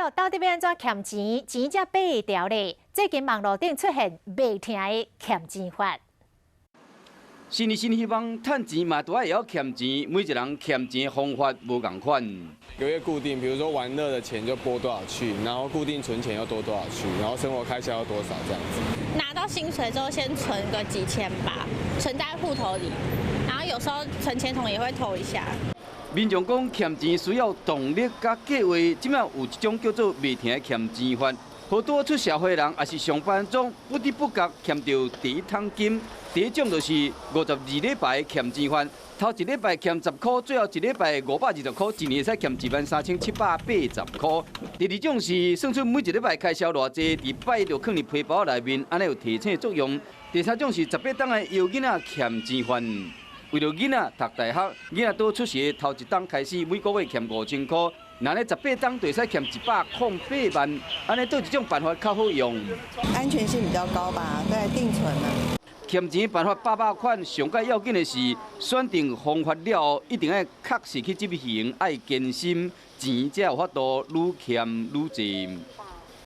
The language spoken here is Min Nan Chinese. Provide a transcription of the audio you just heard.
了，到底欲按怎儉錢，錢才爬會牢咧？最近網路頂出現袂停的儉錢法。新年新希望，趁錢嘛都愛會曉儉錢，每一個人儉錢方法無仝款。有一個固定，比如說玩樂的錢就撥多少去，然後固定存錢又多多少去，然後生活開銷要多少這樣子。拿到薪水之後，先存個幾千吧，存在戶頭裡，然後有時候存錢筒也會投一下。民眾講儉錢需要動力佮計劃，這馬有一種叫做袂停的儉錢法。好多出社會人，抑是上班族，不知不覺儉著第一桶金。第一種就是52禮拜儉錢法，頭一禮拜儉10塊，最後一禮拜520塊，一年會使儉13,780塊。第二種是算出每一禮拜開銷偌濟，禮拜一就囥佇皮包內面，按呢有提醒作用。第三種是18冬的搖囡仔儉錢法，為著囡仔讀大學，囡仔拄出世頭一冬開始，每個月儉5000塊。若呢18冬就會使儉108萬，按呢佗一種辦法較好用？安全性比較高吧，對，定存嘛。儉錢辦法百百款，上蓋要緊的是選定方法了後，一定愛確實去執行，愛堅心，錢才有法度愈儉愈濟。